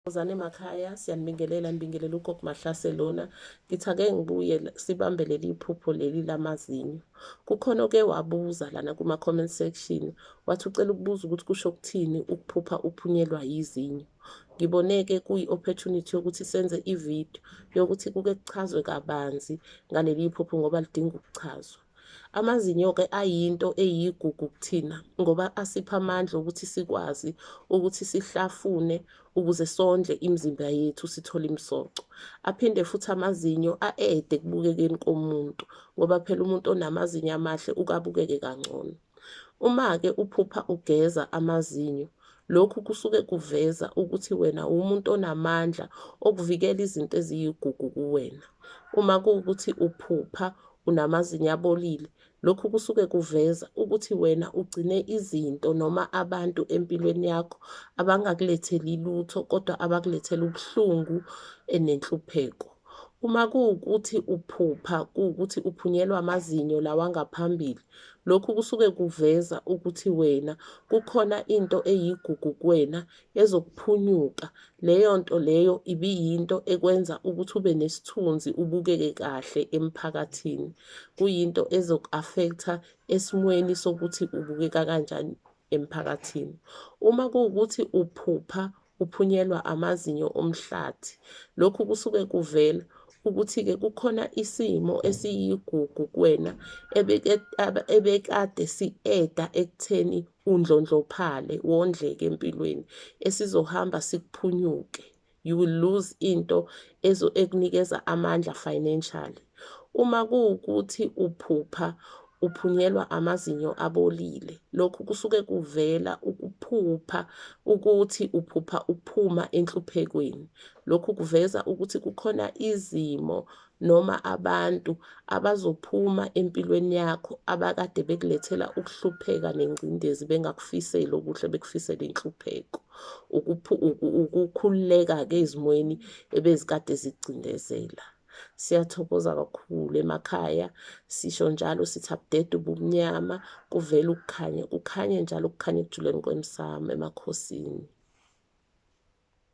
Wozani emakhaya, siyanibingelela, nibingelela uGogo Mahlase lona. Ngithi ake ngibuye sibambe leli phupho leli lamazinyo. Kukhona oke wabuza lana kuma-comment section, wathi ucela ukubuza ukuthi kusho ukuthini ukuphupha uphunyelwa yizinyo. Ngibone-ke kuyi-opportunity yokuthi senze ividiyo yokuthi kuke kuchazwe kabanzi ngaleli phupho ngoba lidinga ukuchazwa. Amazinyo-ke ayinto eyigugu kuthina ngoba asipha amandla ukuthi sikwazi ukuthi sihlafune ukuze sondle imizimba yethu sithole imisoco. Aphinde futhi amazinyo a-ede ekubukekeni komuntu ngoba phela umuntu onamazinyo amahle ukabukeke kangcono. Uma-ke uphupha ugeza amazinyo, lokhu kusuke kuveza ukuthi wena umuntu onamandla okuvikela izinto eziyigugu kuwena. Uma kuwukuthi uphupha unamazinyo abolile, lokhu kusuke kuveza ukuthi wena ugcine izinto noma abantu empilweni yakho abangakuletheli lutho kodwa abakulethela ubuhlungu nenhlupheko. Uma kuwukuthi uphupha kuwukuthi uphunyelwa amazinyo lawa angaphambili, lokhu kusuke kuveza ukuthi wena kukhona into eyigugu kuwena ezokuphunyuka. Leyo nto leyo ibiyinto ekwenza ukuthi ube nesithunzi, ubukeke kahle emphakathini. Kuyinto ezoku-affect-a esimweni sokuthi ubukeka kanjani emphakathini. Uma kuwukuthi uphupha uphunyelwa amazinyo omhlathi, lokhu kusuke kuvela ukuthi-ke kukhona isimo esiyigugu kuwena ebekade si-eda ekutheni undlondlophale, wondleke empilweni, esizohamba sikuphunyuke. You will lose into ekunikeza amandla financially. Uma kuwukuthi uphupha uphunyelwa amazinyo abolile, lokhu kusuke kuvela ukuphupha ukuthi uphupha uphuma enhluphekweni. Lokhu kuveza ukuthi kukhona izimo noma abantu abazophuma empilweni yakho abakade bekulethela ukuhlupheka nengcindezi, bengakufiseli okuhle, bekufisela inhlupheko. Ukukhululeka-ke ezimweni ebezikade zikucindezela. Siyathokoza kakhulu emakhaya, sisho njalo sithi abudede ubumnyama, kuvele ukukhanya, kukhanye njalo ukukhanya ekujuleni kwemsamo emakhosini.